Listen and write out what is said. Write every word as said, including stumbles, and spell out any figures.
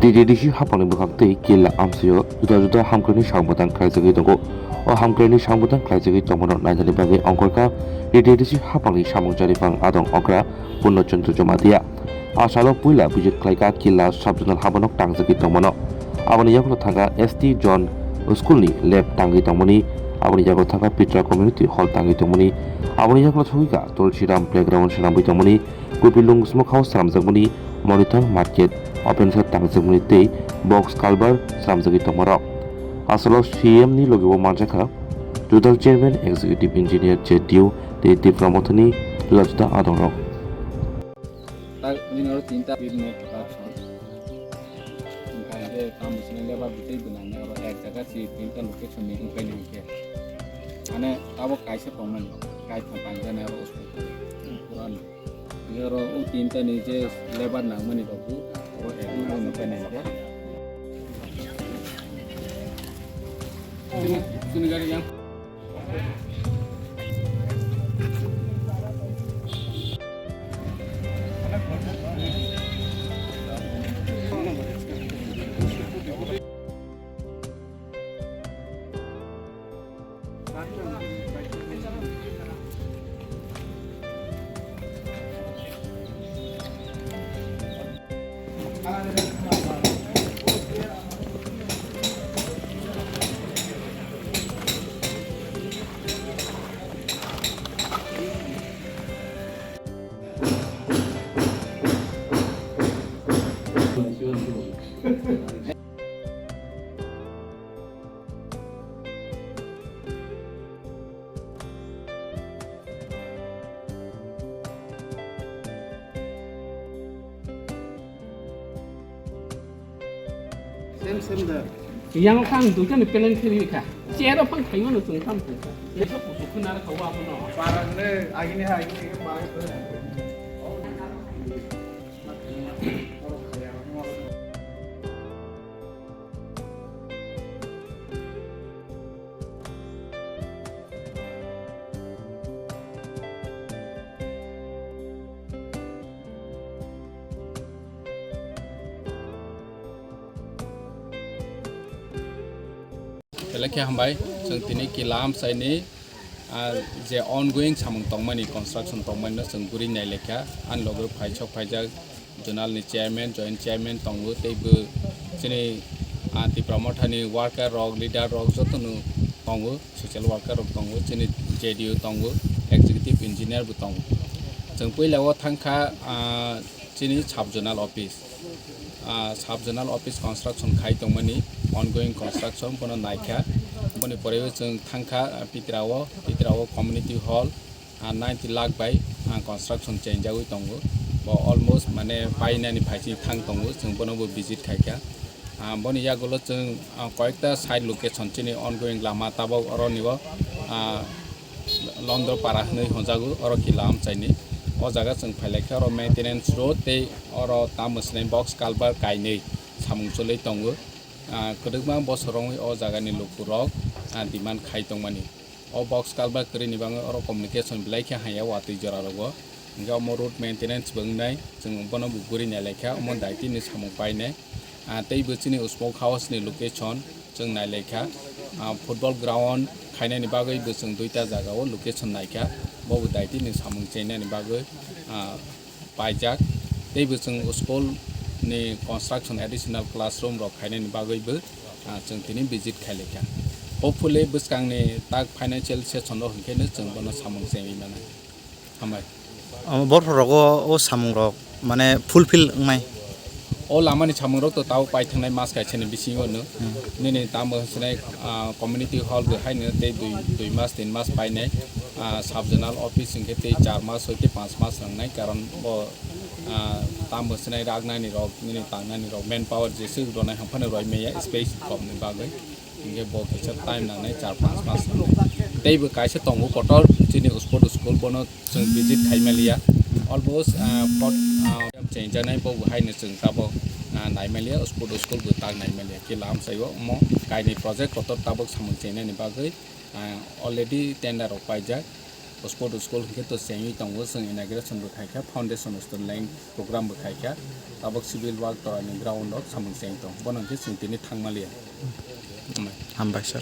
T T D C hapangni bwkhak tei Killa amchaio juda juda hamkrai ni samung bwtang khlaijagwi tongo. O hamkrai ni samung bwtang khlaijagwi tongmano nainani bagwi ongkhorkha T T D C hapangni samung chariphang adong okra Purno Chandra Jamatia. A salo puila visit khlaikha Killa sub-zonal habanok tangjagwi tongmano. Aboni yagulo thangkha S T John School ni lab tangwi tongmani. Aboni yagulo thangkha Pitra Community Hall tangwi tongmani. Aboni yagulo thangkha Tulsiram Playground swnamwi tongmani. Kuipilung Smoke House swnamjakmani, Morithang Market open side tangjakmani tei box culvert swnamjagwi tongmarok. Asalo C M ni logi o manjakha Jodal Chairman, Executive Engineer, J D O tei Tipra Mothani juda juda adongrok. Tak, nini oro tinta bit net production. Hingke tamo sini lebar bwtwi bwnang ni oro ek jaga si tinta location ni hingke ni hingke. Ane tabok kaisa tongmani, kaisa tangjanai oro hospital. Puran. Oro o tinta ni je lebar nangmani rok bo oro ek jaga nangmani hingke. Sini, sini gari yang. Sem sem da. Yang kang dukan ni pelen khe ri kha. Chair o phang khaima no chung tham kha. Ye sok sok khuna kha wa no. Parang ne agini ha agini ke parang. Belai khe hambai, chwng tini Killa amchaini, ah, je ongoing samung tongmani, construction tongmani no chwng guri nai lekha, ani loge phai sok phaijak. Zonal ni chairman, joint chairman tongo, tei bo chini, ah, Tipra Motha ni worker rok, leader rok joto no tongo, social worker rok tongo, chini J D O tongo, executive engineer bo tongo. Chwng puila o thangkha, ah, chini sub zonal office. Ah, sub zonal office construction khai tongmani, ongoing construction bono naikha. Boni pore o chwng thangkha, ah, Pitra o, Pitra o community hall, ah, ninety lakh bai, ah, construction chengjagwi tongo. Bo almost mane painani phaising thang tongo, chwng bono bo visit khaikha. Ah, boni yagulo chwng, ah, koyekta side location chini ongoing lama tabok oroni bo, ah, Londor para hwnwi hwnjago, oro Killa amchaini. O jaga chwng phailaikha, oro maintenance road tei oro tamo swnai box culvert kainwi samung chwlwi tongo. Ah, kwdwkma bosorogwi o jagani lukurok, ah, demand khai tongmani. O box culvert kwrwini bagwi oro communication belai khe hamya watwi jorarogo. Hwnkhe omo road maintenance bo wngnai, chwng bono bo guri nailaikha, omo daitini samung painai. Ah, tei bo chini smoke house ni location chwng nailaikha. Ah, football ground khainani bagwi bo chwng duita jaga o location naikha. Bo bo daitini samung chengnani bagwi, ah, paijak. Tei bo chwng school ni construction, additional classroom rok khainani bagwi bo, ah, chwng tini visit khailaikha. Hopefully bwskangni tak financial session o hwnkhe no chwng bono samung chengwi mano. Hambai. Omo borok rogo o samung rok mane fulfill wngnai. O lamani samung rok to tao paithangnai mas kaisa ni bisingo no. Hmm. Nini tamo hwnsinai, ah, community hall bo haino tei dui, dui mas, tin mas painai, ah, sub zonal office hwnkhe tei char mas hoi tei panch mas wngnai, karon bo, ah, tamo hwnsinai raknani rok, nini tangnani rok, manpower jeswk rwnai hwnphano roi maya space komni bagwi. Hingke bo kisa time nangnai, char panch mas nangnai. Tei bo kaisa tongo kotor chini sport school, bono chwng visit khai maliya. Almost, ah, pot, ah, chengjaknai bo bo haino chwng tabok, ah, nai maliya, sport school bo tak nai maliya. Kila amchaio omo kainwi project kotor tabok samung chengnani bagwi, ah, already tender rok paijak. Sport school hwnkhe to chengwi tongo, chwng inauguration bo khaikha, foundation stone laying program bo khaikha, tabok civil work to ani ground o samung cheng tong, bono hwnkhe chwng tini thangmaliya. Hambai sir.